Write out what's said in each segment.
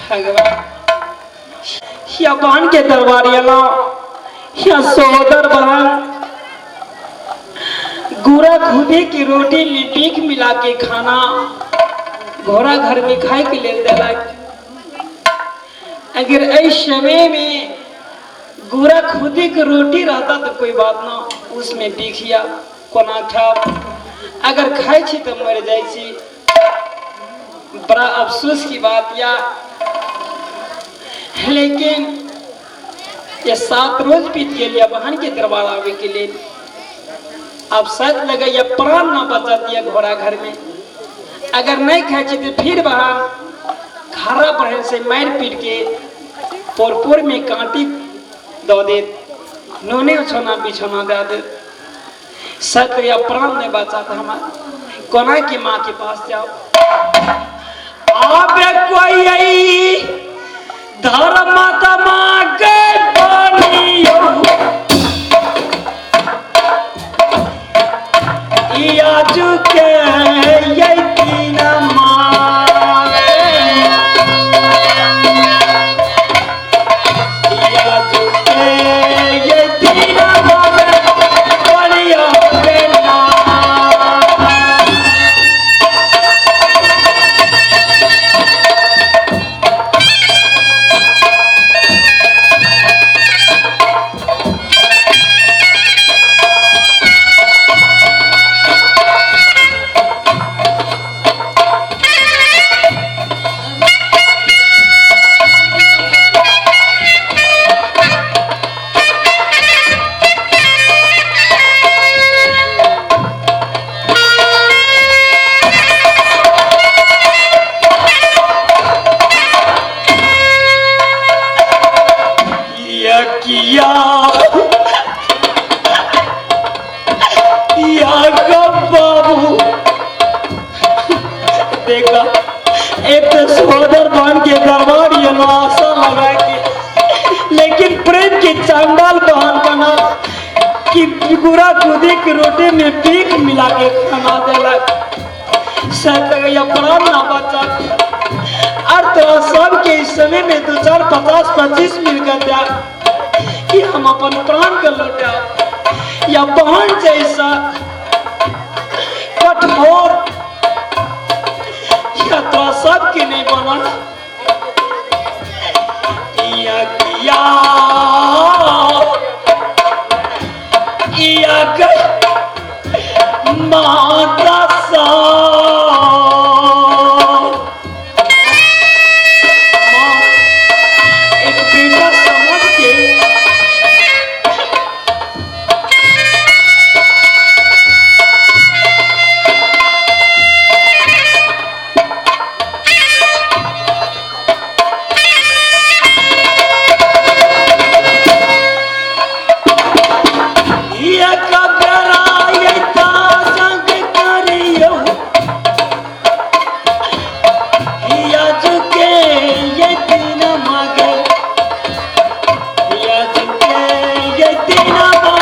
भगवान या बहन के दरबार एलहुँ या सहोदर बहन गुड़ा खुदे की रोटी में बीख मिला के खाना घोड़ा घर में खाए के लेल देलक। अगर एहि समय में गुड़ा खुदे के रोटी रहता तो कोई बात ना, उसमें बीख या कोना खाब, अगर खाइ छी तो मर जाइ छी। बड़ा अफसोस की बात या, लेकिन ये 7 रोज बीत गेल या बहन के दरबार आवे के लिए। अब शायद लगे या प्राण ना बचा दिया घोड़ा घर में, अगर नहीं खाए छी तो फिर बहन खड़ा बहन से मार पीट के पोर पोर में कांटी दऽ देत, नोने ओछौना बिछौना दे देत। शायद या प्राण नहीं बचा था हमारा, कोना की माँ के पास जाओ। आबे कोई आई धर्म तमा के बनियो याजु के यतीन माते, याजु के यतीन माते बनियो के ना। किया किया या बाबू देखा, एक तो सहोदर बहन के दरबार ये आशा लगा के, लेकिन प्रेम के चांडाल बहन बना कि गुरा खुदी की रोटी में पीक मिला के खाना देलक। शायद या प्राण ना बचा और तो सबके इस समय में 2 4 50 25 मिलकर दिया कि हम अपन प्राण के लौटा या बहन जैसा कठोर या तो सबके नहीं बनल। किया किया किया के माता सा माँ एक बेटा समझ के एक बेरा एता संग करियो या झुके ये दिन मागे, या झुके ये दिन मागे।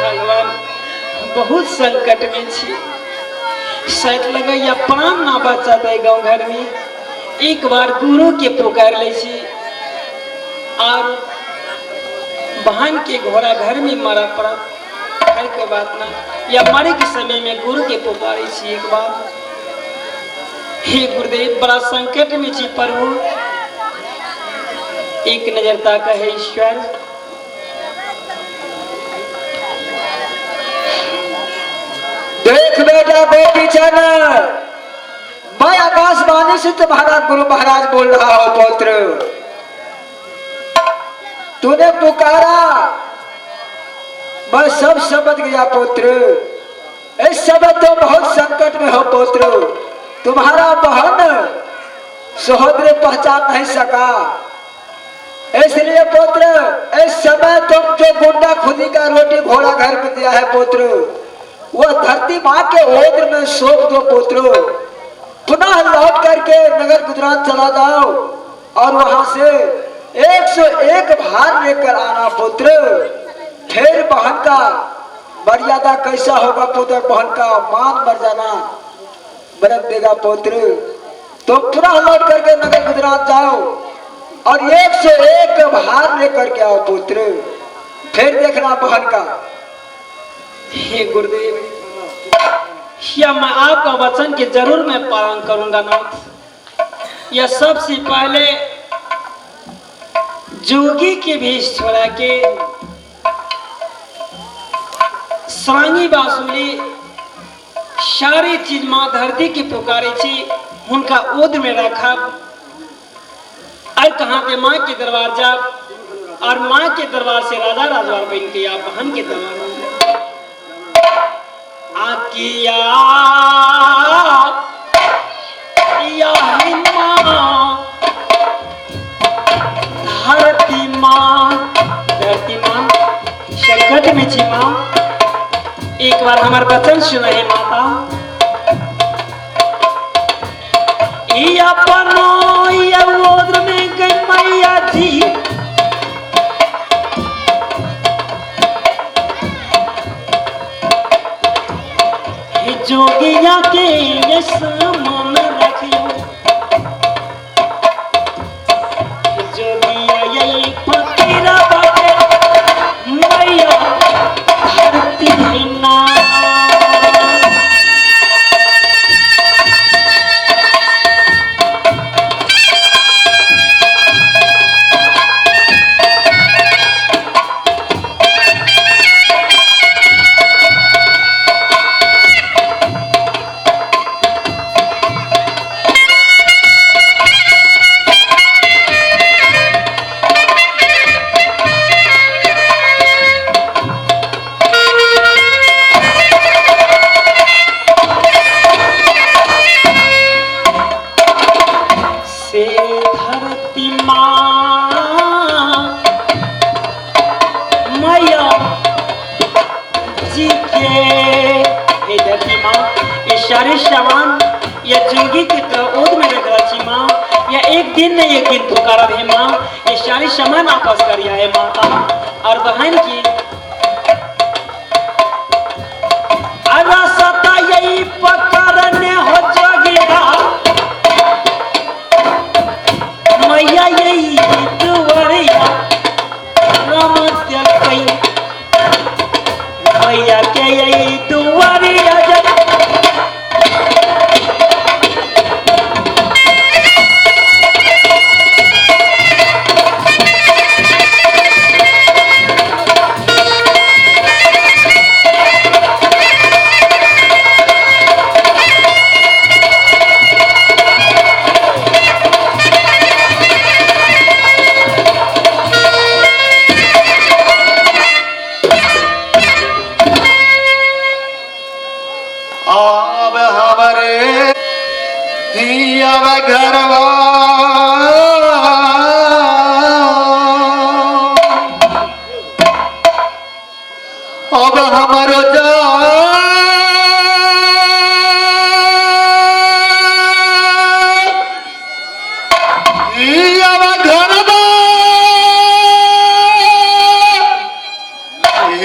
भगवान बहुत संकट में छी, शायद लगे या प्राण ना बचत है गाँव घर में। एक बार गुरु के पुकार ले छी और बहन के घोड़ा घर में मरा पड़ा, खैर के बात ना, या मरे के समय में गुरु के पुकारे छी एक बार, हे गुरुदेव बड़ा संकट में छी प्रभु, एक नजर ताक है ईश्वर। देख बेटा गोपीचंद, मैं आकाशवाणी से तुम्हारा गुरु महाराज बोल रहा हूं। पुत्र तूने पुकारा, मैं सब समझ गया। पुत्र इस समय तो बहुत संकट में हो। पुत्र तुम्हारा बहन सहोदर पहचान नहीं सका, इसलिए पुत्र, इस समय तुम जो गुंडा खुदी का रोटी घोड़ा घर में दिया है पुत्र, वह धरती माँ के ओद्र में सौंप दो पुत्र। पुनः लौट करके नगर गुजरात चला जाओ और वहां से 101 भार लेकर आना पुत्र। फिर बहन का मर्यादा कैसा होगा पुत्र, बहन का मान मर्यादा बरत देगा पुत्र। तो पुनः लौट करके नगर गुजरात जाओ और 101 भार लेकर के आओ पुत्र, फिर देखना बहन का। हे गुरुदेव, या मैं आपका वचन के जरूर मैं पालन करूंगा नाथ। यह सबसे पहले जोगी के भेष छोड़ा के सांगी बासुली सारी चीज माँ धरती के पुकारे छी, हुनका ओद में रखब और कहाँ के माँ के दरबार जाब और माँ के दरबार से राजा राजवार बन के या बहन के दरबार आकिया या माँ धरती माँ, धरती माँ संकट में छी माँ, एक बार हमार वचन सुन हे माता। अपनो ओद्र में गई मैया जी, जोगिया के यस मन रखियो, जोगिया यही फकीरा बाटे मैया धरती ना। से धरती माँ मैया जी के, हे धरती माँ, ये सारे सामान या जोगी के ओद में रख रहा माँ, या एक दिन न एक दिन पुकारब हे माँ, ये सारे सामान आपस करिया है माता। और बहन की अरे सता यही पकड़ने हो जोगिया मैया यही दुआरिया राम दिलकई, मैया के यही दुआरिया जब अब हमारे अब घरवा अब हमारो जा अब घरवा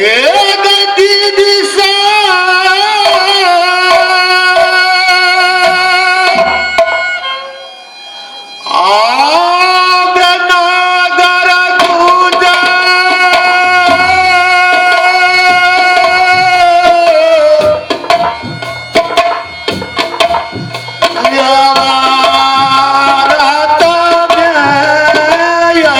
एक दीदी से आब नागर गुजर यारा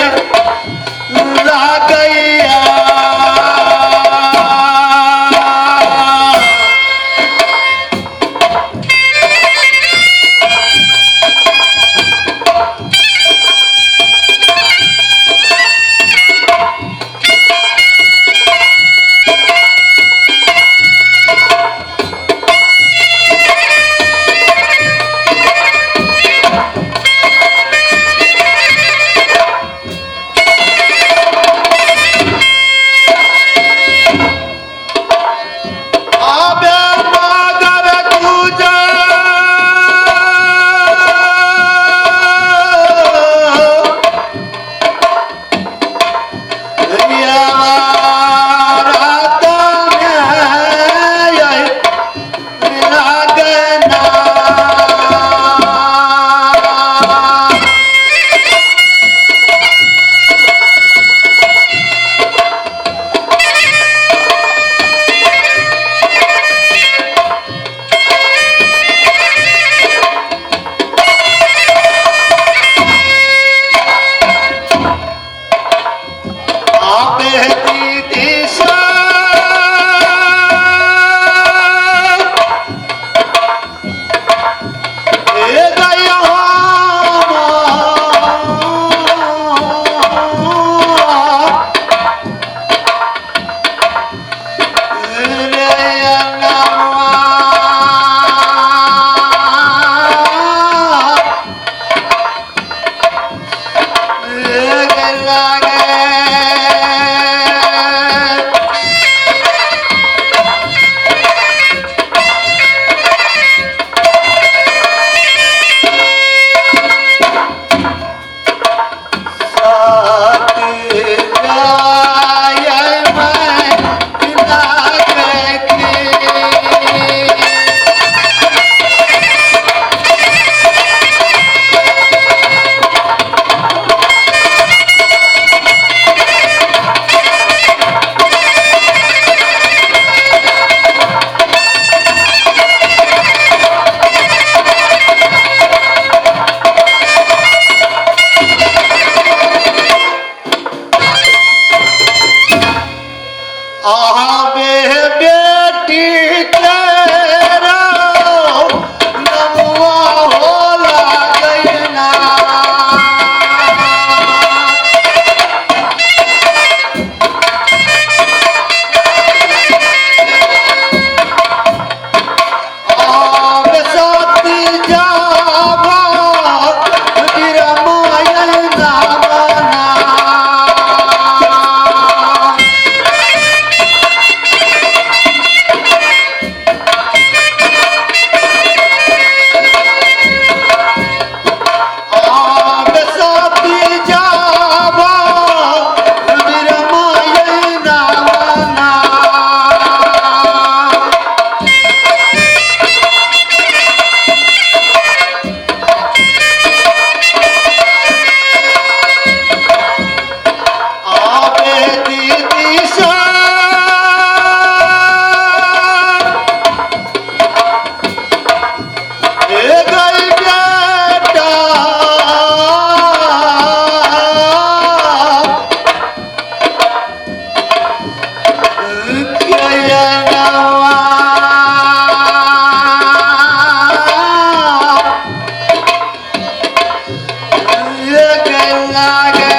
लागे।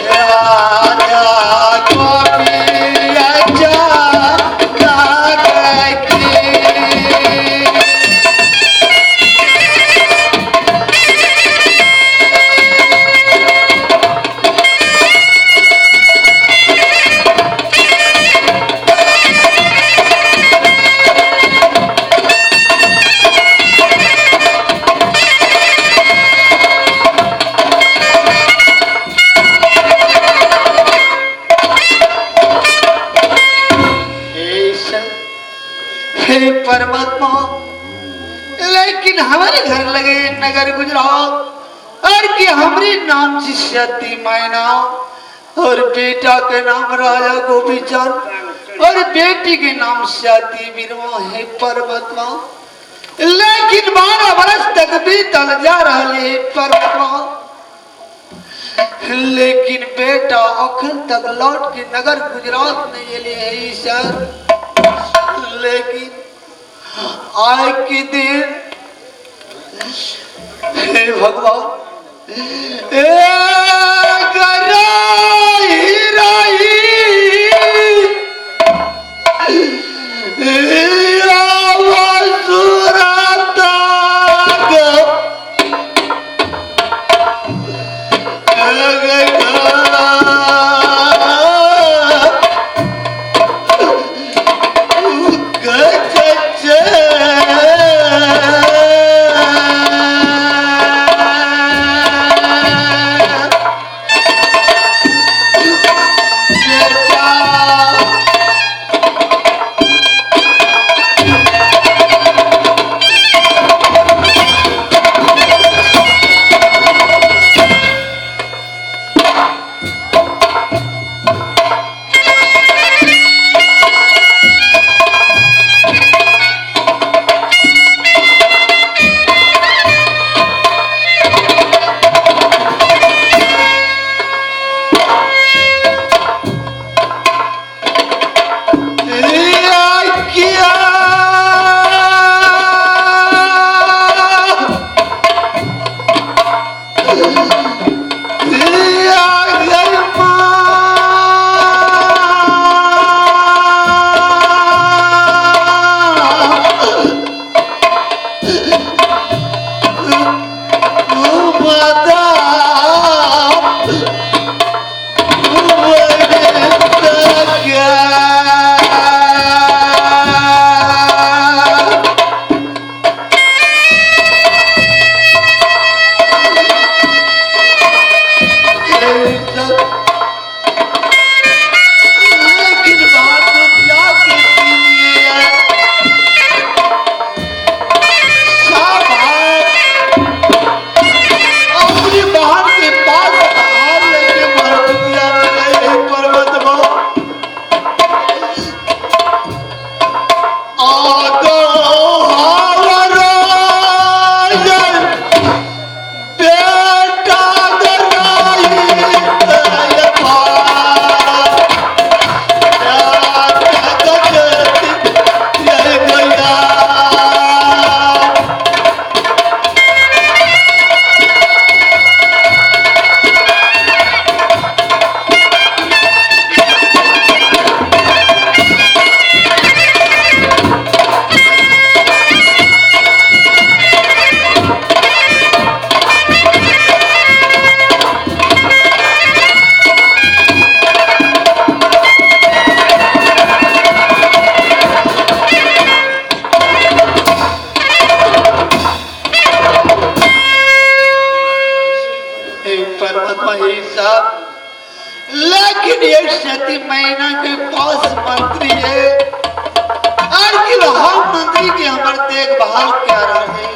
राजा गोपिया जागे। हे परमात्मा, लेकिन हमारे घर लगे नगर गुजरात और कि हमारे नाम से सती मैना और बेटा के नाम राजा गोपीचंद और बेटी के नाम सती बीरमा। हे परमात्मा, लेकिन 12 बरस तक बीतल जा रहा है परमात्मा, लेकिन बेटा अखन तक लौट के नगर गुजरात नहीं एले है ईश्वर। लेकिन आय के दिन हे भगवान, ए गराई राई लेकिन ये सती मैना के पास मंत्री है और कि हम मंत्री के हमारे देखभाल क्या रहे।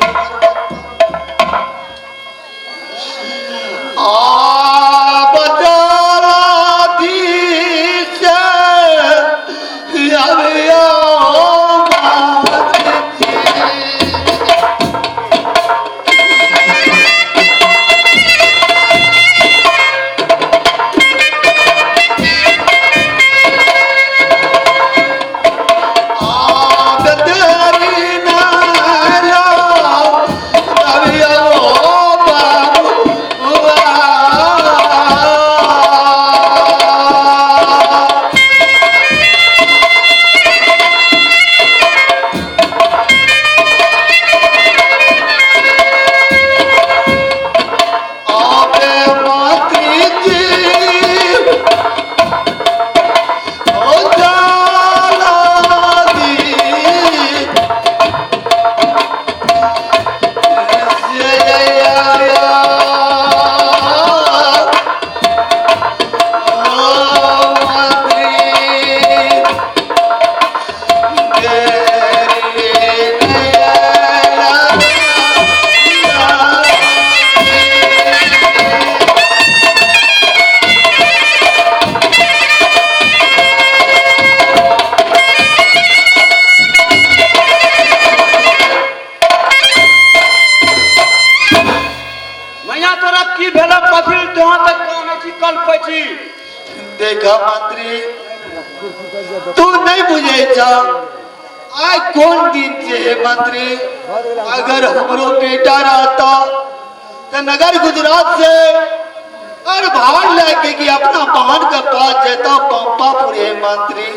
कहै छ आइ कोन दिन छै हे मंत्री? अगर हमरो बेटा रहता तो नगर गुजरात से और भार लेके कि अपना बहन के पास जाता पंपापुर। हे मंत्री,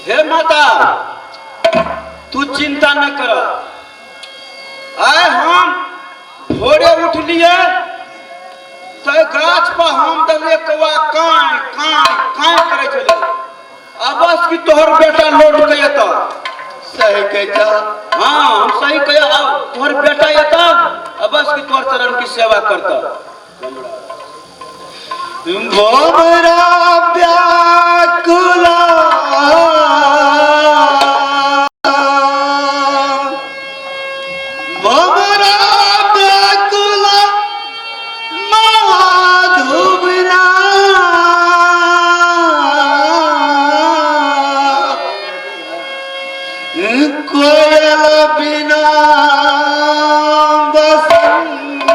हे माता, तू चिंता न कर। आय हम भोरे उठलिए तो गाछ पर हम दलिए कौआ कांय कांय कांय करै छलै। आ बस कि तोहर बेटा लौट के एतऽ। सही कहै छ। हाँ, हम सही कहे। अब तोहर बेटा एतऽ आ बस कि तोहर चरण की सेवा करता। भोमरा व्याकुला, भोमरा व्याकुला माधुबिना, कोयल बिना बसंत,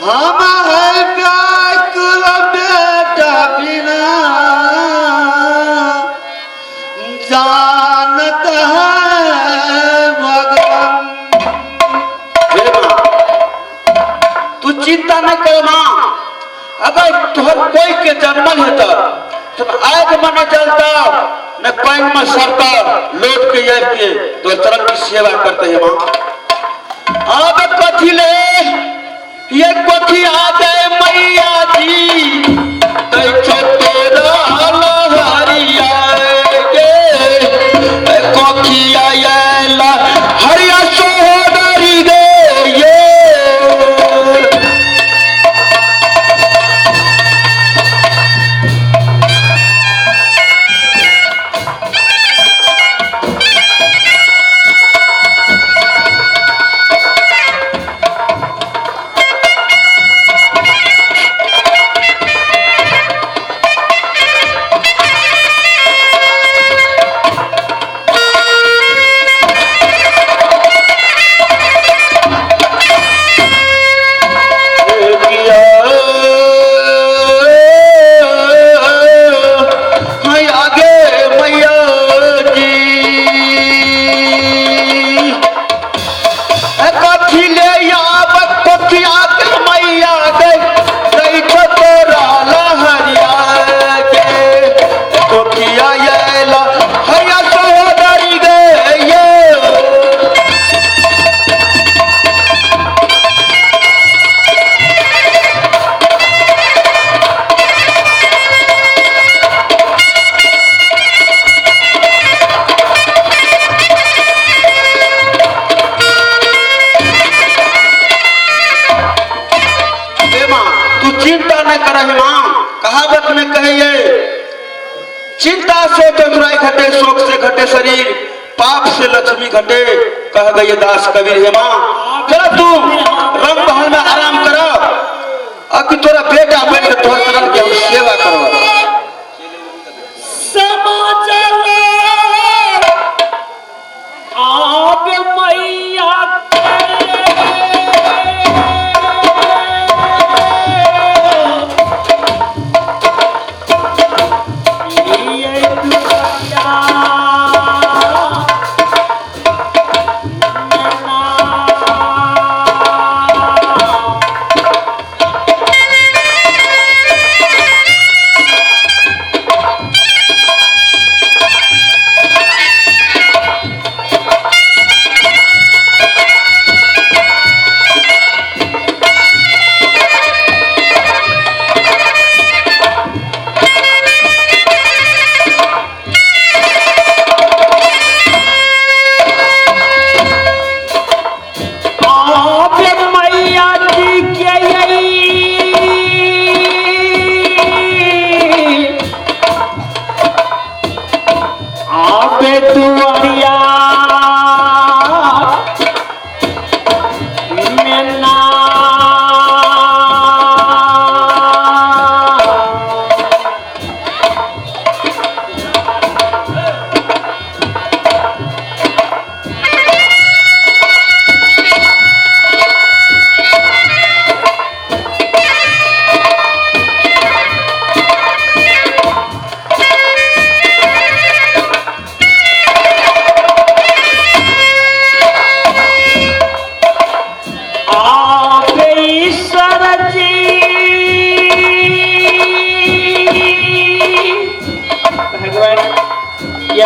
हम है व्याकुल बेटा बिना, जानत है भगवान। हे माँ, तू चिंता न कर माँ। अगर तोहर कोई के जन्मल हेता तो आग में न जलता न पानी में सड़ता, लौट के आबि के तोहर चरण की सेवा करते। हे माँ, अब कथी ले ये कथी आ गए मैया जी तै तोरा लहरिया के कखिया आयला हरिया सोहदरी गे ये। किया हाय आगे मैया जी, कथी ले आब कथी आके मैया गई गई तोरा लहरिया के कोठिया आयला हरिया सोदरी गे ये। हे माँ, तू चिंता न कर। हे माँ, कहावत में कहिए, चिंता से चतुराई घटे, शोक से घटे शरीर, पाप से लक्ष्मी घटे, कह गई दास कबीर। हे माँ, चलो तू रंग महल में आराम कर। अभी तोरा बेटा बन के तोहर चरण के हम सेवा करब। समाचार आब मैया के ये दुनिया नैना।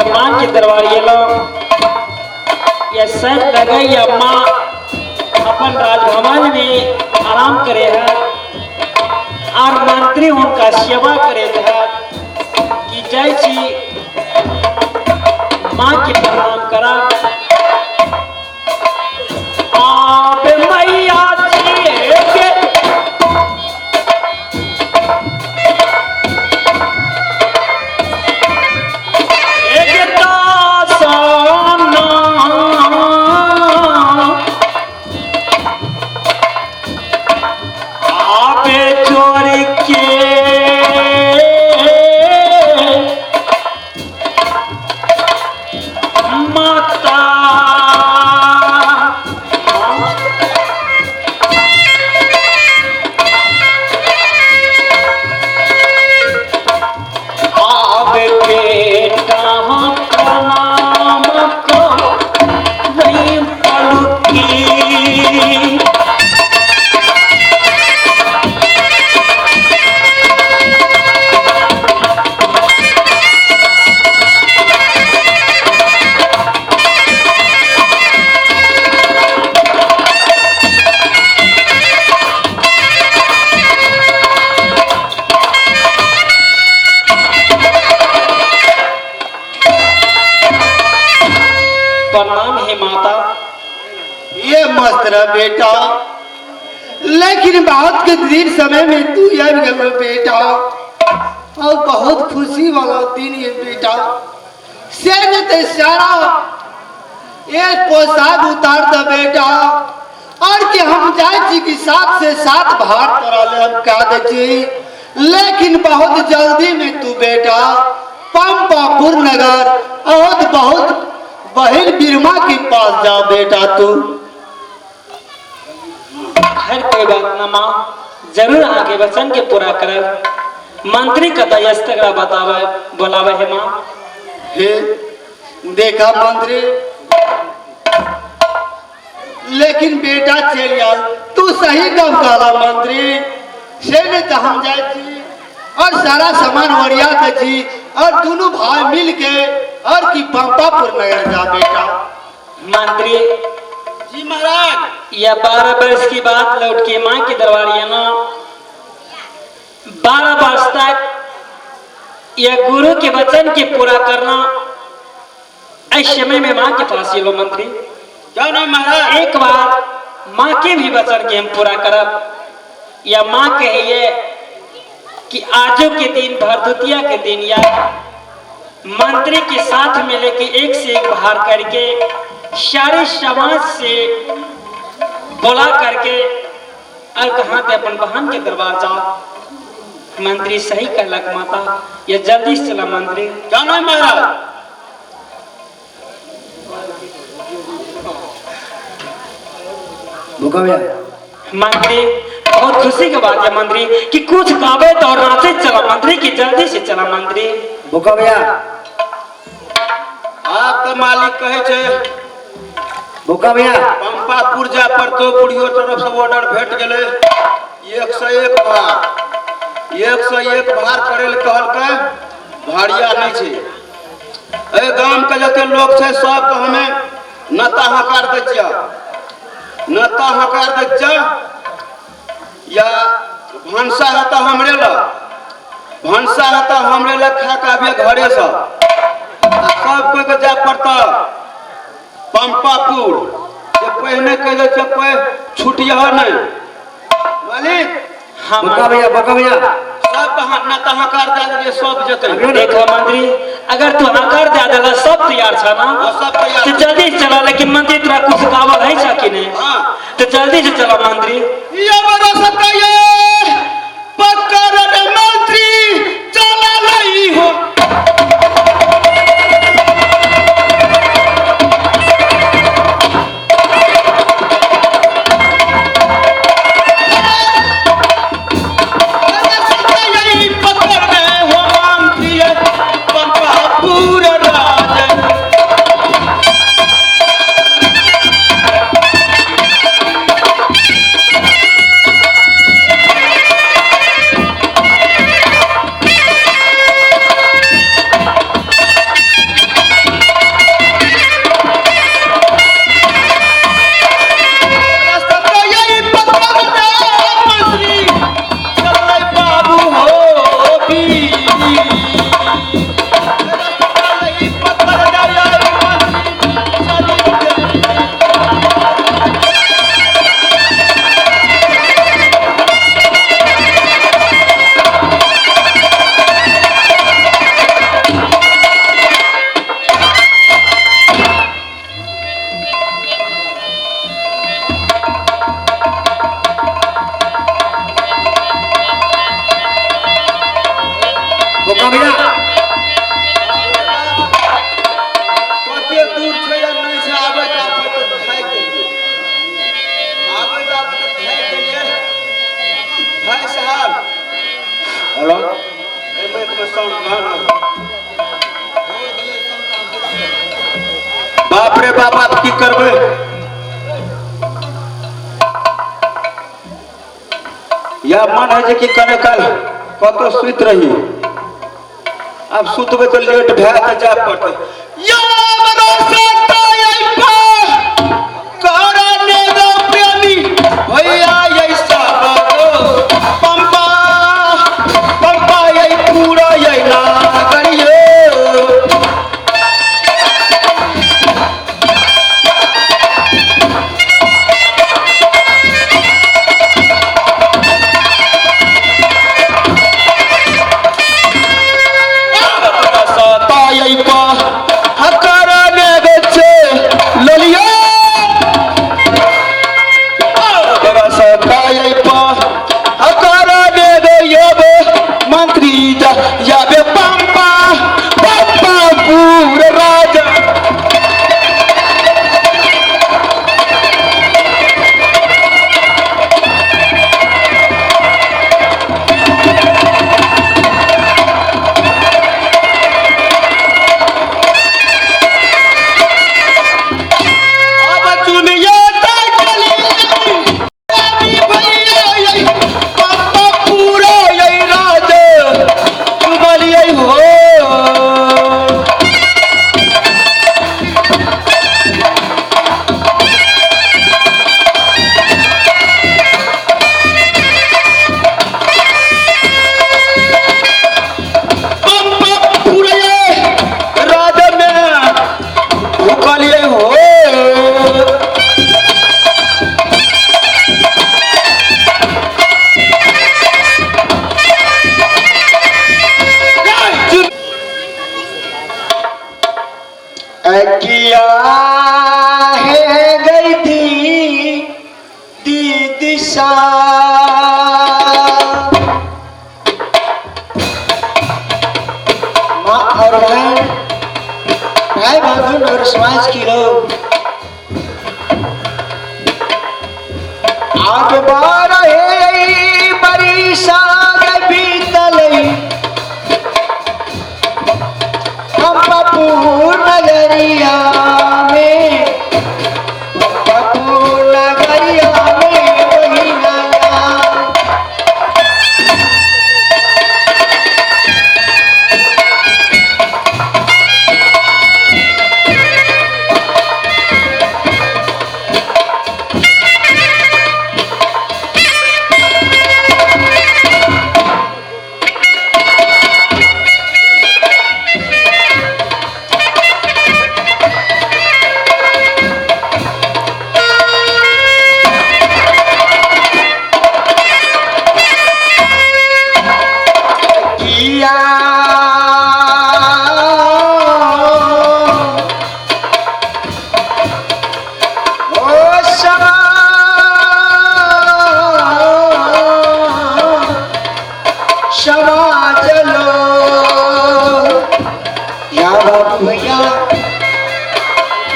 या माँ के दरबार एलो या शायद लगे या माँ अपन राजभवन में आराम करे है और मंत्री उनका सेवा करे है कि जय छी माँ के प्रणाम करा। आप मैया जी के एकता साना आप चोर के माता आप बेटा प्रणाम को नहीं पलकी। प्रणाम हे माता। ये मस्त रह बेटा, लेकिन बहुत के दिन समय में तू आबि गेल बेटा और बहुत खुशी वाला दिन ये बेटा। से न ते सारा ये पोशाक उतार दे बेटा और कि हम जाए छी कि 7 से 7 भार तोरा ले हम कह दे छी, लेकिन बहुत जल्दी में तू बेटा पंपापुर नगर और बहुत बहिन बिरमा के पास जा बेटा तू। हर कोई बात ना माँ, जरूर आगे वचन के पूरा करब। मंत्री का दयस तकरा बतावे बोलावे है माँ। हे देखा मंत्री, लेकिन बेटा चल आल तू सही कम कहला मंत्री, से नहीं तो हम जाए छी और सारा सामान ओरिया दे छी और दोनों भाई मिल के और की पंपापुर नगर जा बेटा। मंत्री जी महाराज, यह 12 वर्ष की बात लौट के माँ के दरबार ना 12 वर्ष तक यह गुरु के वचन के पूरा करना इस समय में माँ के पास ये लो मंत्री। क्यों नहीं महाराज, एक बार माँ के भी वचन के हम पूरा करब। या माँ कहिए कि आजो के दिन भरदुतिया के दिन या मंत्री के साथ में लेके एक से एक बाहर करके सारे समाज से बोला करके और कहा थे अपन बहन के दरबार जाओ। मंत्री सही कहलक माता, ये जल्दी से चला मंत्री। क्यों नहीं महाराज। मंत्री बहुत खुशी की बात है मंत्री कि कुछ गावे तो और नाचे चला मंत्री की जल्दी से चला मंत्री। भैया आप तो मालिक कहे छे भूखा भैया पंपापुर जा पर तो बुढ़ियो तरफ से ऑर्डर भेट गेले 101 भार 101 भार करे ले कहलकै, भारिया नहीं छे। ए गाम के जते लोग छे सब के हमें नता हकार दै छियै, नता हकार दै छियै या भनसा हता हमरे ल, भनसा हता हमरे ल खा के आबिए घरे से। सब कोई के जाय पड़ता पंपापुर, जे पहिने के जे छै कोई छुटिया नहीं मालिक। हाँ भूखा भैया, भूखा भैया सब नता हकार दे देलियै, सब जेतै। देखो मंत्री, अगर तू हकार दे देला सब तैयार छ ना, सब तैयार तो जल्दी से चला। लेकिन मंत्री तोरा कुछ गावल है छ कि नहीं? हाँ तो जल्दी से चला मंत्री। ये बड़ा सबका ये पक्का मंत्री चला रही हो। पंपापुर राज। बोका भैया कते दूर छै या नहि छै, आबैत आबैत तऽ थाकि गेलियै, आबैत आबैत तऽ थाकि गेलियै। भाय साहब हेलो, एहिमे एक साउंड ना ना। बाप रे बाप, आब की करबै? या मन है जे कि कने काल कतौ सुति रही, आब सुतबै तऽ लेट भए तऽ जाय पड़तै। या प्रेमी भैया ऐसा पंपा पंपा ये पूरा ये नागरियो। मंत्री जाबे पंपा पंपा पूर राजा। अब चुनिया पंपा पूरा राजा चुनलियै हो। पंपा पूरा राजा में भूखलियै हो। किया है गई थी दीदी सा माँ और बहन, भाई बंधु और समाज की लोग आगे बढ़ रहे बड़ी साग बीतल पंपापुर नगरिया में, पंपापुर नगरिया में वही नया। किया ओ क्षमा क्षमा चलो या बाबू भैया,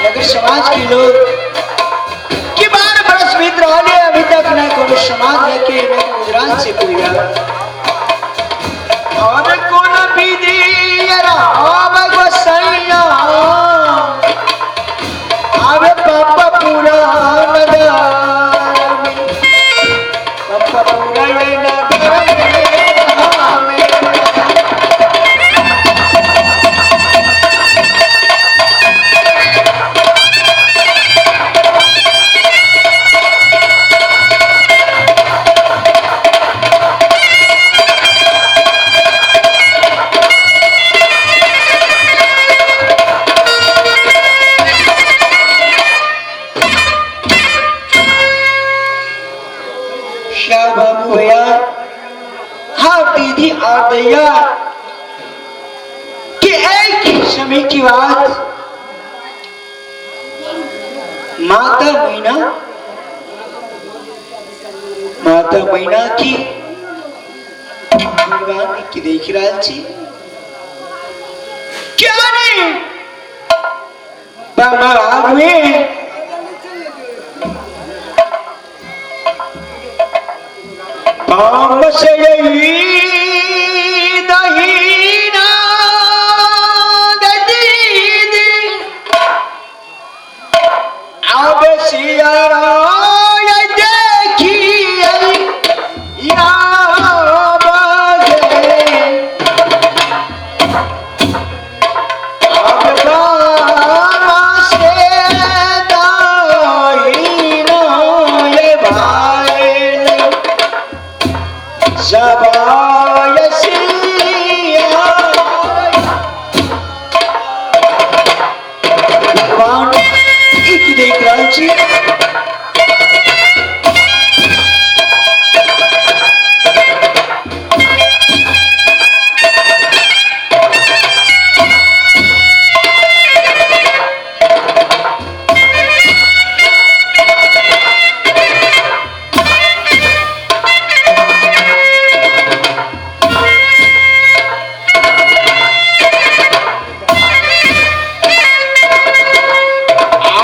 नगर समाज के लोग कि 12 बरस बीत रहा है, अभी तक न कोनो समाज लेके न गुजरात से कोई आया। और कौन विधि राम गोसैया आवे पापा पूरा नगर में, पापा पूरा नगर में। श्याम बाबू भैया, हाँ दीदी और भैया कि एक समय की बात, माता मीना, माता मीना की भगवान की देख रहा छी। क्या नहीं भाग में काम से यही दहीना गदीदी अब सिया देखिए या बजे अब बाबा से दाहिना ये भाई जबाय सिया। भगवान ई की देख रहल छी?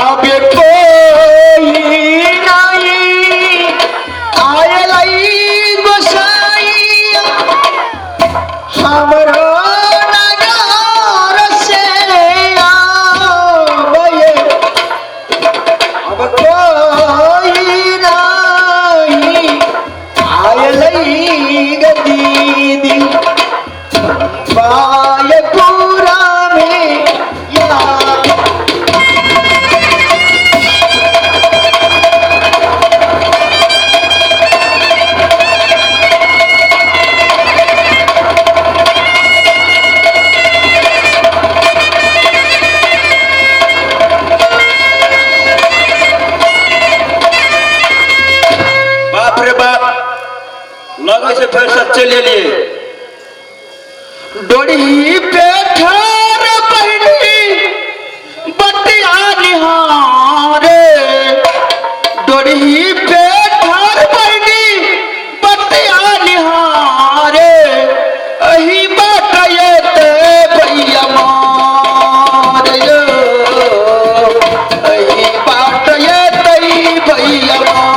अब कोई नहीं आयल गोसाई हमरो नगर से आबे। अब कोई नहीं आयल दीदी बायपुरा में या। बाप रे बाप, लगे से फेर से चलि एलियै। डोरी पे ठार बहनी बतिया निहारे, डोरी पे ठार बहनी बतिया निहारे, अही बाट ये ते भैया मारे यो, अही बाट ये ते भैया मार।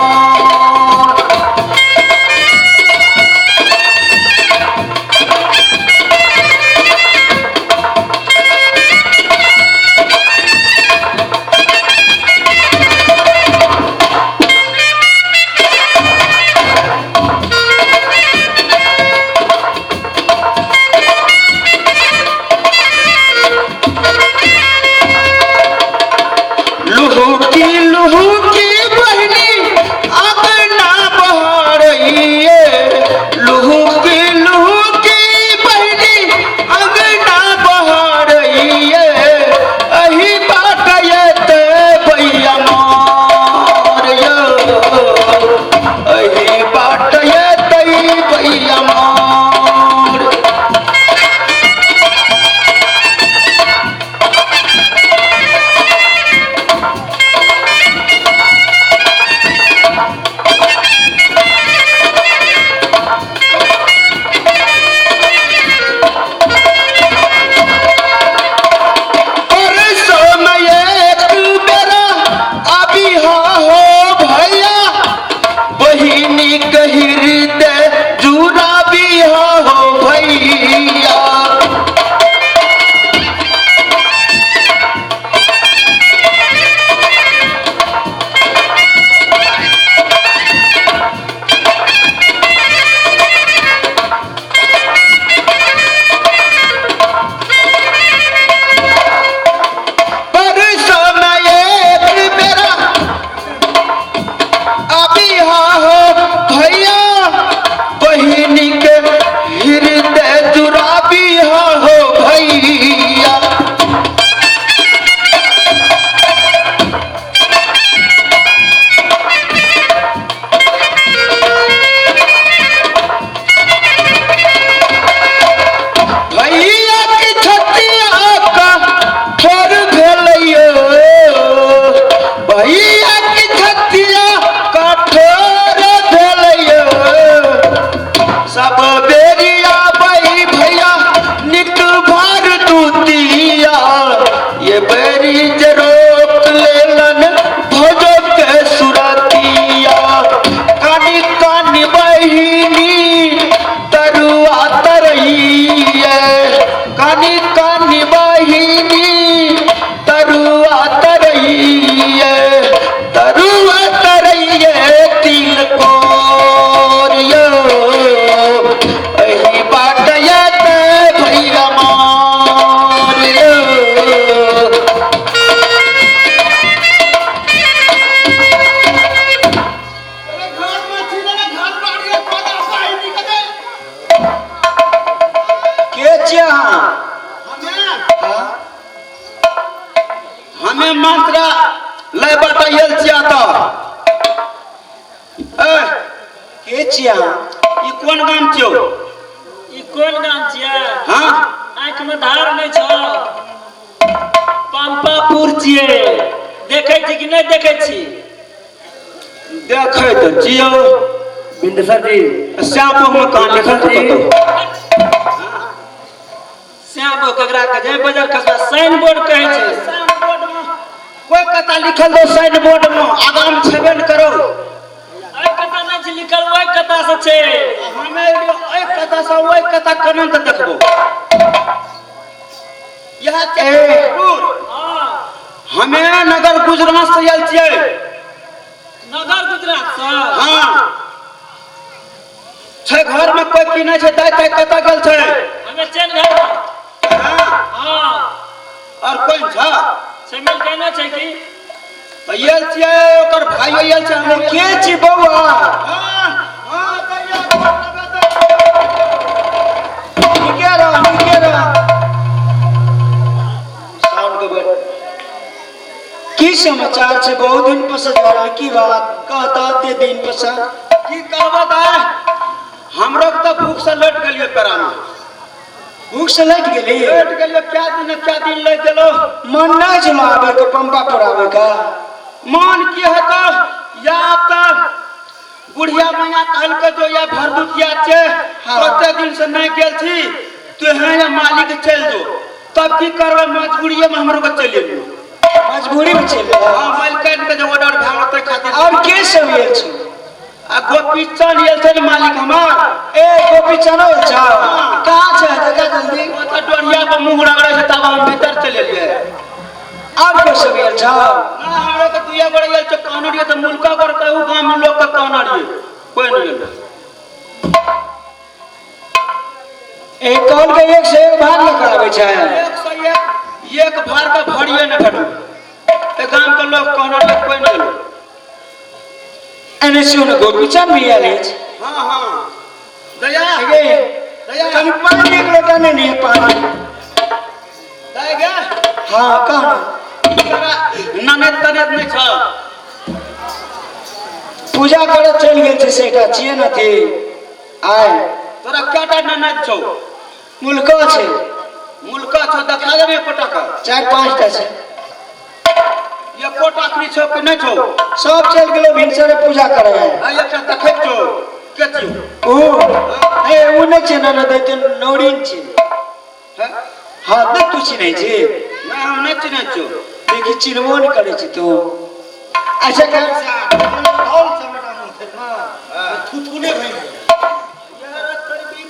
छियै अहाँ? हमें मंत्र ले बाटा येल छिया तो ए के छियै अहाँ? ई कोन गाम छियो? ई कोन गाम छियै? हाँ आँखि में धार नहीं छौ। पंपापुर छियै। देखै छी कि नहि देखै छी? देखै तो छियो। बिंदेसर जी, श्याम में कहाँ लिखल छौ कतौ? श्याम ककरा के जय बजर खसबा साइन बोर्ड कहै छै। साइन बोर्ड में कोई कथा लिखल दो साइन बोर्ड में आगाम छेबे न करो। एहि कथा नहि छै लिखल, ओहि कथा से छै। हमें एहि कथा से ओहि कथा केना के देखबो? यह छै पुर। हाँ हमें नगर गुजरात से आयल छियै। नगर गुजरात से? हाँ छै घर में कोई की नहीं छै, दाय ताय कतऽ गेल छै? हमें चैन घर। हाँ हाँ और कोई छ? छै मिल के नहि छै की? तऽ आयल छियै, ओकर भाई आयल छै। हम के छी बौआ? हाँ हाँ दैया नीके रह, नीके रह। साउंड के बैठ। की समाचार छै? बहुत दिन पर घर में की बात कहता ते दिन पर से? की कहबो दाय, हमरो के तऽ भूख से लौट गेलियै पेरा में। भूख से लटि गेली? लौट गेलियै, क्या दिन क्या दिन लग गेलो। मन नहीं छलो आबे के, पंपा पर आबे का? मन की हेतो, या तऽ बुढ़िया मैया कहलकै जो या भरदुतिया छै। हाँ। ओते दिन से नहीं गेल छी, तुहे या मालिक चलि जो, तब की करबै, मजबूरिये में हमरो के चलि एलियै। मजबूरी में चलि एलियै? हाँ, मालिकन के जे ऑर्डर भए गेल ताहि खातिर। और के सब आयल छै? आ गोपीचंद आयल छै ने मालिक हमर। ए गोपीचंद आयल छै? कहाँ छै? देखा जल्दी। ओतऽ डोरिया पर मुँह रगड़ै छै, तब हम भीतर चलि एलियै। और के सब आयल छै? ना, हमरा के दुइया गोरे आयल छै, कहने रहियै तऽ मुल्का पर कहू गाम में लोक के कहने रहियै, कोई नहीं एलै। ए कौन के एक से एक भाग लेकर आबै छै? एक से एक एक भार के भरिए नहि भेटल। ए गाम के लोक कहने रहियै, कोई नहीं एलै। एने सुन, गोपीचंद भी आयल अछि। हाँ हाँ दया गे दया, कनि पानी एक लोटा नहीं नहीं पानी। दया गे। हाँ कह ना। तोरा ननद तनद नहीं छ? पूजा करे चलि गेल छै सेटा छियै न थी आय। तोरा कएटा ननद छौ? मुल्को छै। मुल्का छौ? देखा देबै एकोटा के? 4-5 टा छै। एकोटा अखनी छौ कि नहि छौ? सब चलि गेलो भिनसरे पूजा करे। आ एकटा देखैत छौ, के छियौ? ओ ए उ नहि छै ननद, ते नौरीन छै। हैं? हाँ नहि तू चिन्है छी? नहि, हम नहि चिन्है छियौ। देखी चिन्हबो नहि करै छी तू। अच्छा कर।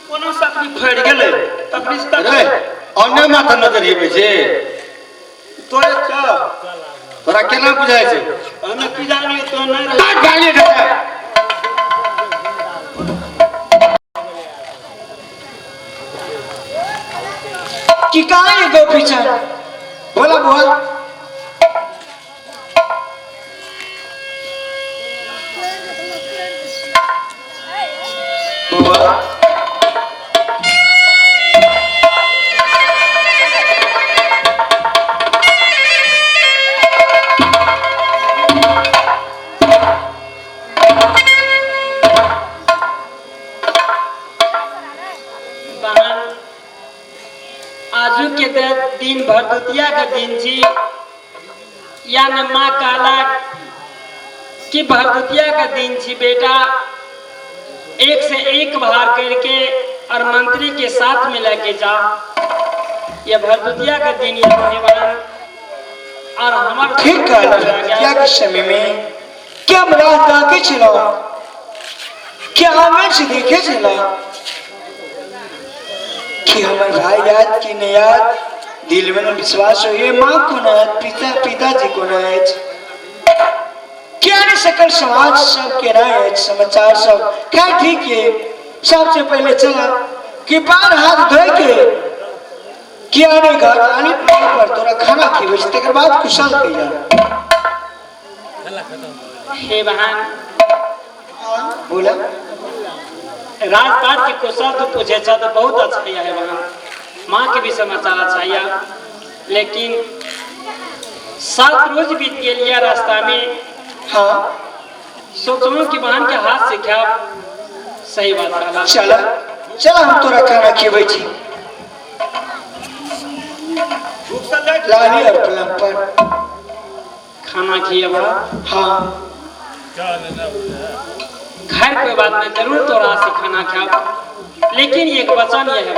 कोनो सकरी फड़ि गेलै तखनी से रे अन्य माथा नजर हेबै छै। तोरे छ। तोरा केना बुझाइ छै? हमे की जानिए तो नहीं रहे। काट गाली दे। की कहाँ है गोपीचंद? बोला बोल। बुआ बहन, आजू के दिन भरदुतिया के दिन छी। या न माँ कहला कि भरदुतिया के दिन छी बेटा, एक से एक भार करके और मंत्री के साथ में लेके जाओ। यह भरदुतिया का दिन यह बहन और हमार ठीक कहल। भरदुतिया के समय में क्या हम राह ताके छलौ, क्या आंगन से देखे छलौ कि हमर भाई याद कि नहीं याद, दिल में न विश्वास हो ये माँ को न आयत, पिता पिताजी को न अछि, क्या नहीं सकल समाज सब के ना अछि समाचार सब। खैर ठीक है, सबसे पहले चला कि बार हाथ धोए के किया नहीं घर आनी पानी पर तोरा खाना खिबै छी, तकर बाद कुशल कहिया। हे बहन। बोला। राजपाट के कुशल तो पूछे छा तो बहुत अच्छा है बहन। माँ के भी समाचार अच्छा या, लेकिन 7 रोज बीत गेल रास्ता में। हाँ सोचलहुँ कि बहन के हाथ से क्या सही बात कहला। चल चल हम तोरा खाना खियबै छी लाली और पलंग पर खाना खियबा। हाँ खैर कोई बात नहीं, जरूर तोरा से खाना खाब, लेकिन एक वचन ये है।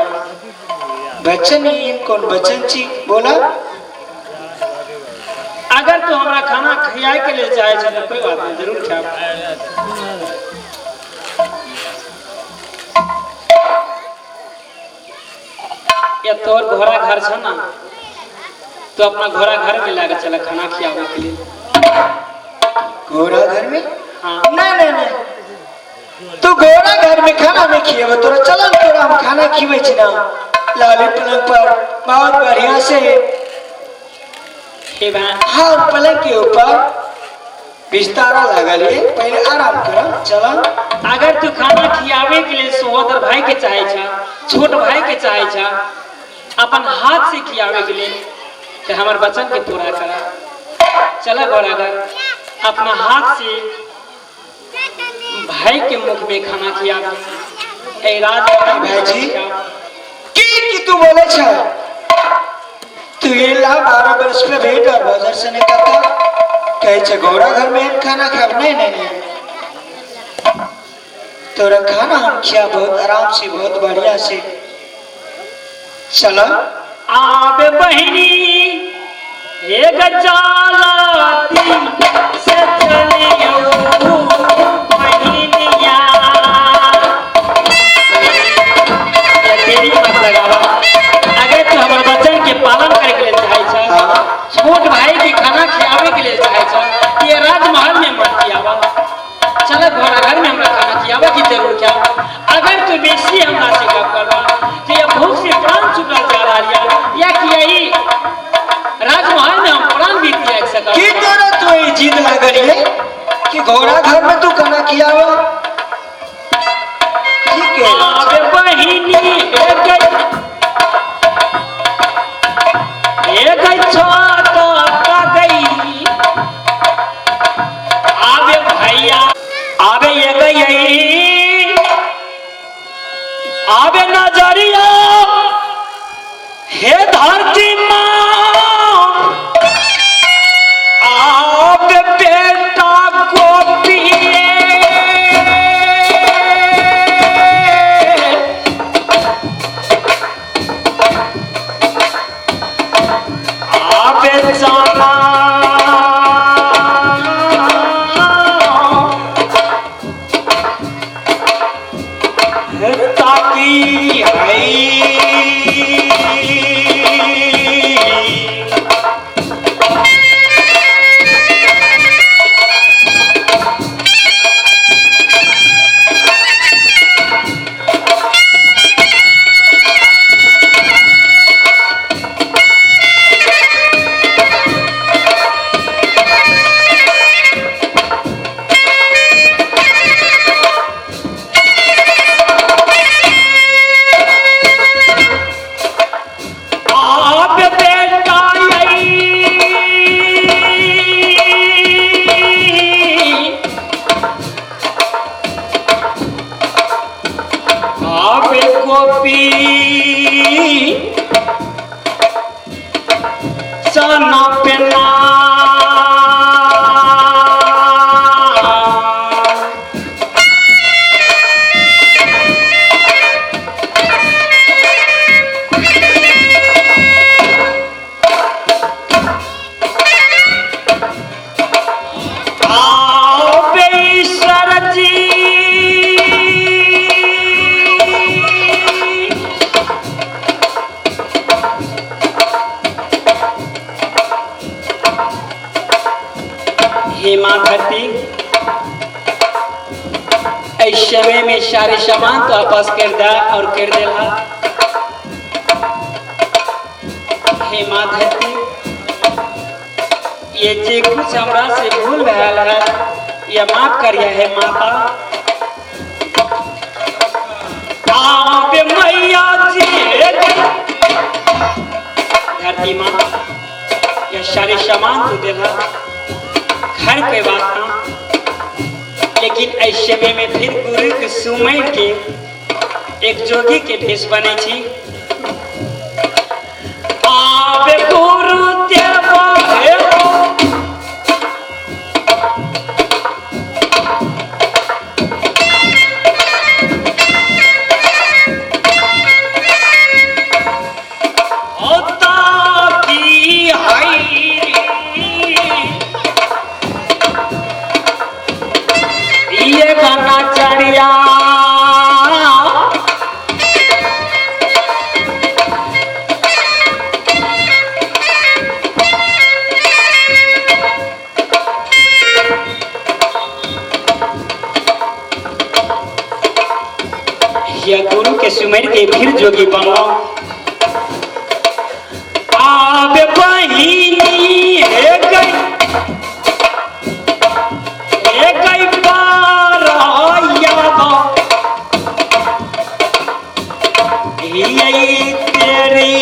बचन ही कौन बचन छी बोला? अगर तू हमरा खाना खियाए के लिए चाहे छे तो कोई बात नहीं, जरूर खाब। ये तोर घोड़ा घर छ ना, तो अपना घोड़ा घर में लाके चला खाना खियावे के लिए। घोड़ा घर में? हाँ। नहीं नहीं नहीं, तू घोड़ा घर में खाना नहीं खियावे तोरा, चल तोरा हम खाना खियावे छी ना लाली पलंग पर बहुत बढ़िया से। हे बहन। हाँ पलंग के ऊपर बिस्तारा लागल है, पहले आराम कर चल। अगर तू खाना खियावे के लिए सहोदर भाई के चाहे छा, छोट भाई के चाहे छा, अपन हाथ से खियावे के लिए, तो हमार वचन के पूरा करा। चला घोड़ा घर, अपना हाथ से भाई के मुख में खाना खियावे। ए राज भाई जी की तू बोले छा? तू ये ला 12 बरस पे भेंट और बाजार से निकलता कहे छे घोड़ा घर में खाना खाब। नहीं नहीं नहीं, तोरा खाना हम खिया बहुत आराम से बहुत बढ़िया से। चला आबे बहिनी एक चालाती से चलियो बहिनिया, तेरी मत लगावा। अगर तू हमर वचन के पालन करे के लिए चाहे छा, छोट भाई के खाना खियावे के लिए चाहे छा, ये राजमहल में मत खियावा, चल घोड़ा घर में हमरा खाना खियावा की जरूर खियावा। अगर तू बेसी हमरा से गप करवा तो ये भूख से प्राण छूटल जा रहा है, या कि यही राजमहल में हम प्राण भी त्याग सकब। की तोरा तू ई जिद लागल है कि घोड़ा घर में तू खाना खियावा? ठीक है। आबे बहिनी एक छोट गई, आबे भैया आबे ये गई, आबे नजरिया हे धरती माँ, आबे बेटा को पिए आबे जाना ताकि है। आप बेटा आप गोपी चना पेना आबे ईश्वर जी हे माँ धरती, ऐ समय में सारे सामान तो आपस कर दा और कर देला। हे माँ धरती, ये जे कुछ हमरा से भूल भयल है ये माफ करिए हे माता। आबे मैया जी धरती माँ यह सारे सामान तू देला, खैर कोई बात ना। लेकिन ऐसे समय में फिर गुरु के सुमर के एक जोगी के भेष बने छी। आवे गुरु देवा हे होता की हाय ये गाना चढ़िया या गुरु के सुमेर के फिर जोगी बनलो। आबे बहिनी हे गई हे गई बारया ये तेरी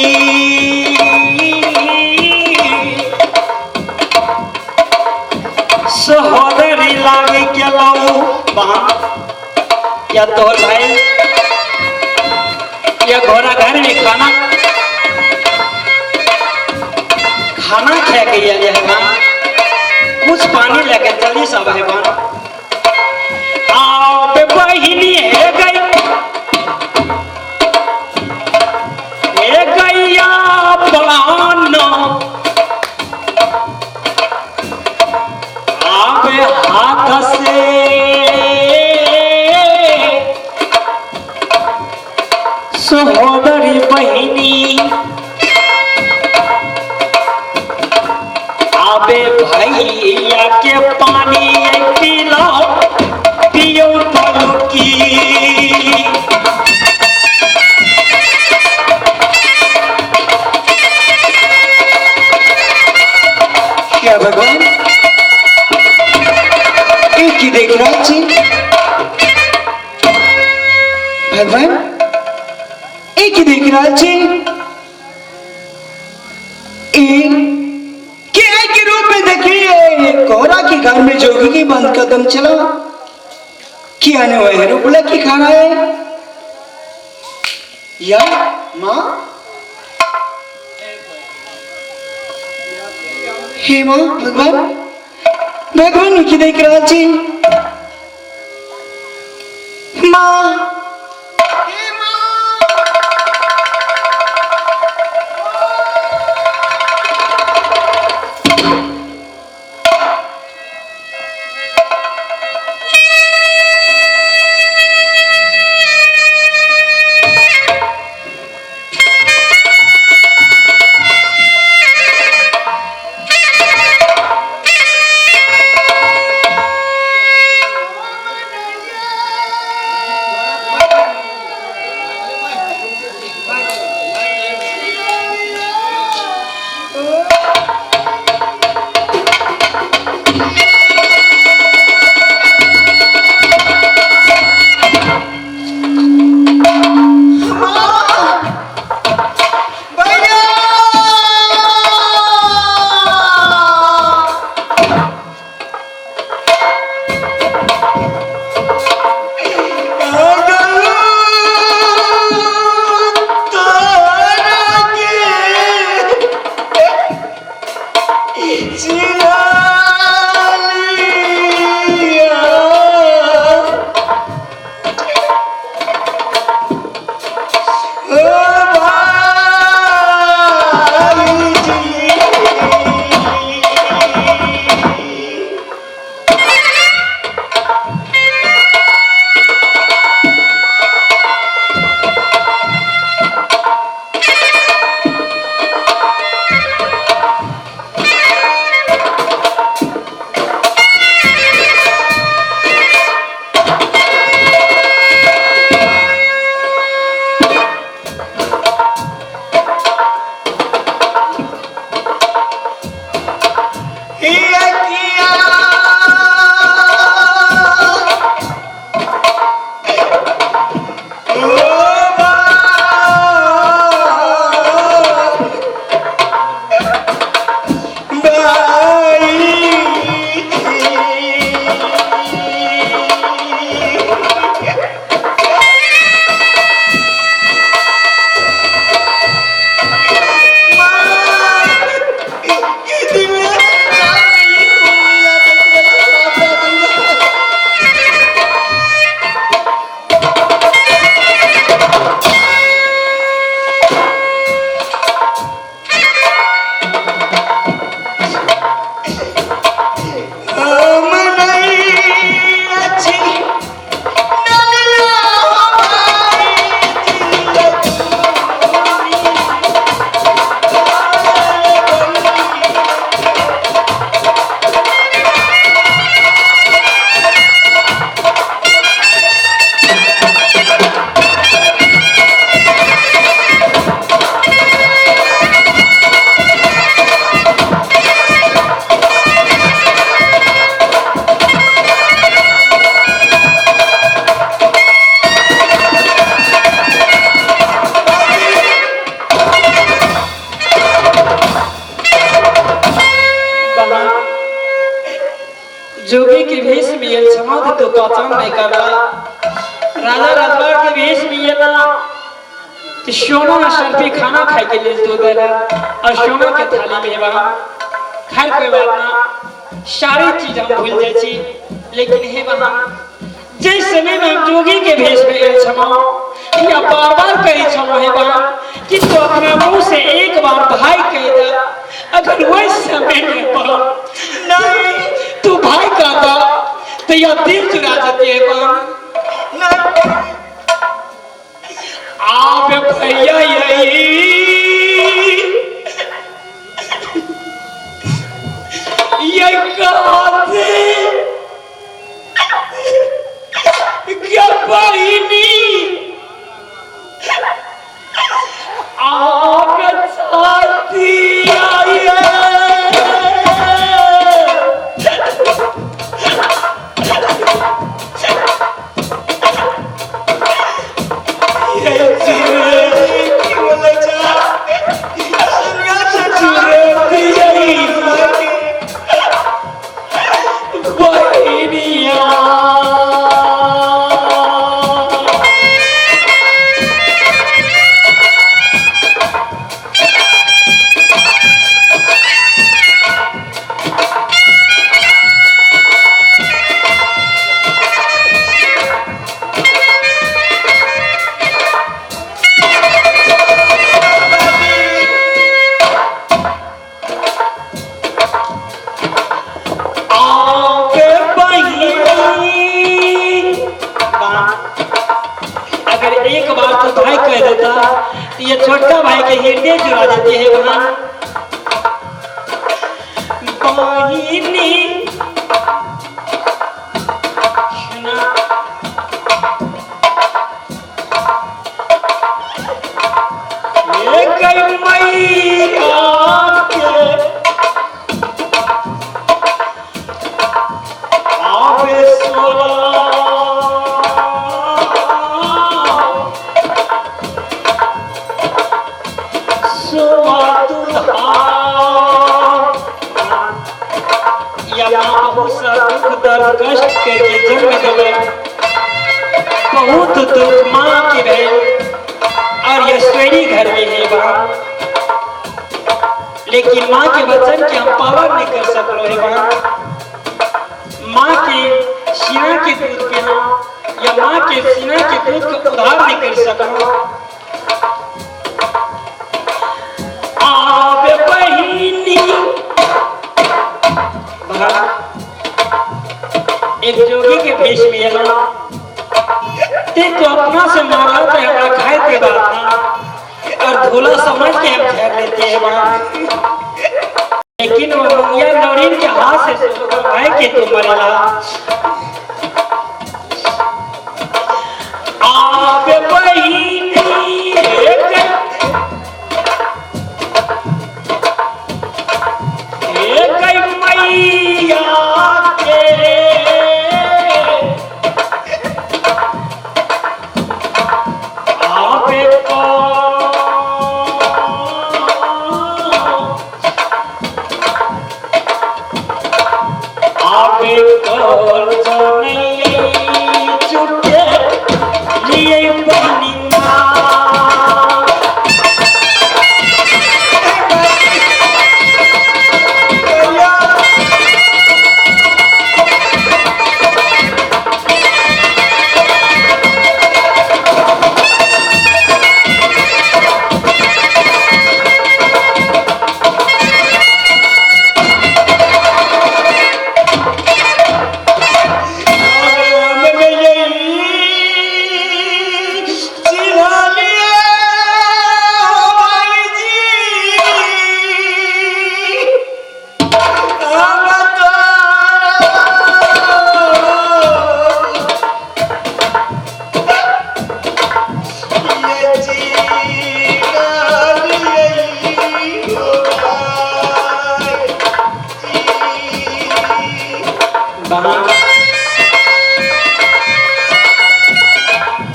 सहोदरी लागे गेलौ बहन या तोहर भाई या घोड़ा घर में खाना खाना खा के आयल है बहन, कुछ पानी लेके चली सब है बहन। आओ बे बहिनी हे गई हे गैया बहन आबे हाथ से सहोदरी बहिनी आबे भैया के पानी पिलाओ पियो की। क्या भगवान एक ही देख रहा छी? भगवान एक ही देख रहा छी? एक के के रूप में देखिए कोहरा के घर में जोगी की बंद कदम चला कि आने वह रूपला की खाना है या माँ? हे माँ भगवान भगवान की देख रहा छी माँ? हे माँ छलहुँ तऽ तू पहचान नहि करला। राजा रजवाड़ के भेष में एला तऽ सोना अशर्फी खाना खाय के लेल तू देला और सोना के थाली में हेबा। खैर कोई बात ना, सारी चीज हम भूल जाइ छी, लेकिन हे बहन जे समय में हम जोगी के भेष में आयल छलहुँ या बार बार कहै छलहुँ हे बहन कि तू अपना मुँह से एक बार भाई कह दे, अगर वही समय में बहन नहीं तू भाई कहता तो यह दिल चुरा जाती है बहन। आप भैया यही ये कहाँ से क्या बहिनी आप साथी आई है। अगर एक बार तो भाई कह देता तो ये छोटका भाई के हृदय जुड़ा देते हैं वहां। बहिनी सुना एक मैया के आवे सोला या माँ बहुत सा दुख दर्द कष्ट के जन्म दिले, बहुत दुख माँ के भेल और यशवेरी घर में है वहाँ, लेकिन माँ के वचन के हम पालन नहीं कर सकलो है वहाँ। माँ के सीना के दूध पीना या माँ के सीना के दूध के उधार नहीं कर सकलो। आवे बहिनी एक जोगी के भेष में एलो ते तो अपना से मारा तो हमरा खाए के बात ना और धोला समझ के हम झेल लेते हैं वहाँ, लेकिन वो मुंगिया नौरीन के हाथ से भाई के तो मरेला। आवे बहिनी एक मैया के आवे को आवे कोल जने चुके लिए बहिनी माँ।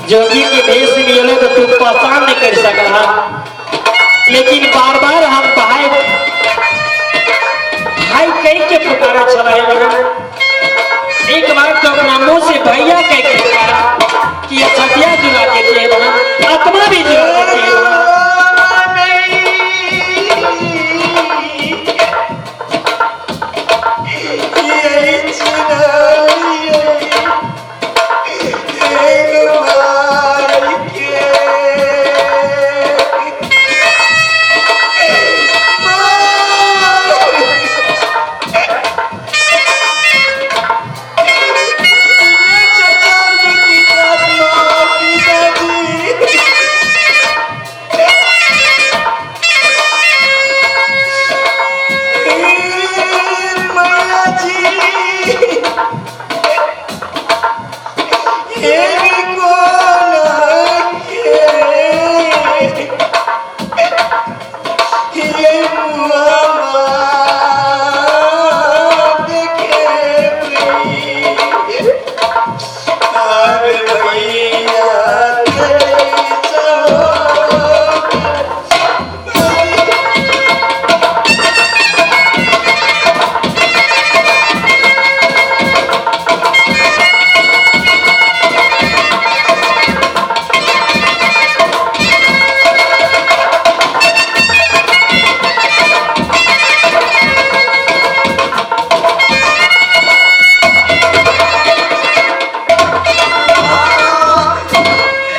जोगी के भेष में एलो तो तू पहचान नहीं कर सकला, लेकिन बार बार हम भाई भाई कह के पुकारा चला है। एक बार तो अपना से भैया कह के पुकारा कि ये छतिया जुड़ा देती है बहन, आत्मा भी जुड़ा देती है बहन।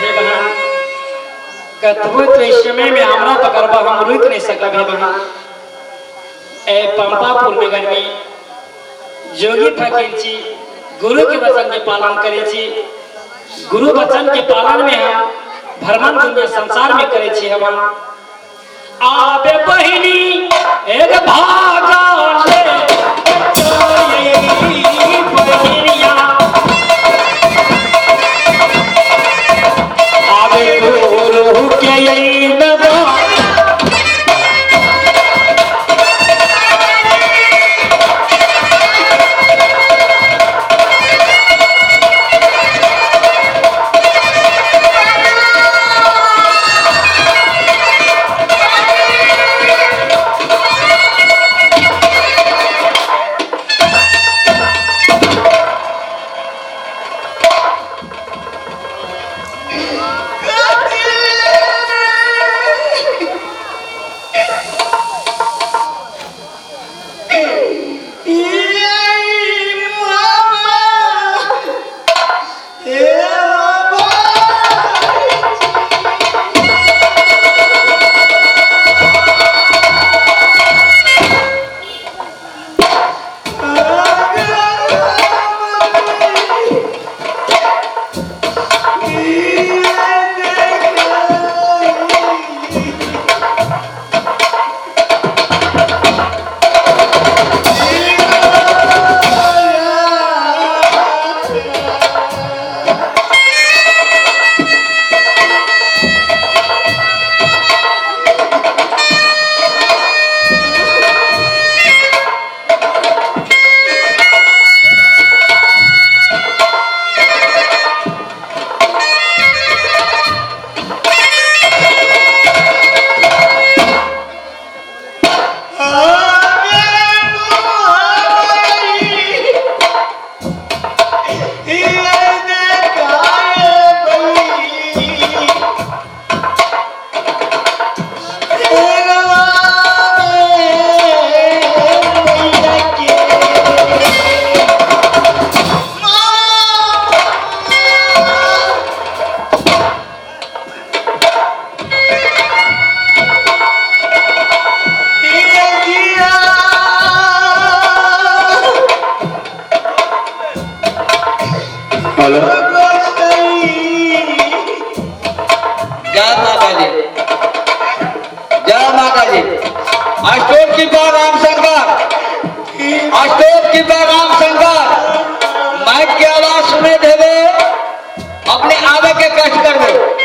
हे बहन, कतबो तो इस समय में हमरा पकड़बा हम रुक नहीं सकब। हे बहन, ए पंपापुर नगर में जोगी फकीर छी, गुरु के वचन के पालन करे छी। गुरु वचन के पालन में हम भ्रमण दुनिया संसार में करे छी। हम आबे बहिनी एक भागा ले बहिनिया, आबे गुरु के नवा जय माता जी, जय माता जी। अशोक की बार राम शंकर, अशोक की बार राम शंकर, माइक की आवाज सुने देवे, अपने आवे के कष्ट कर दे।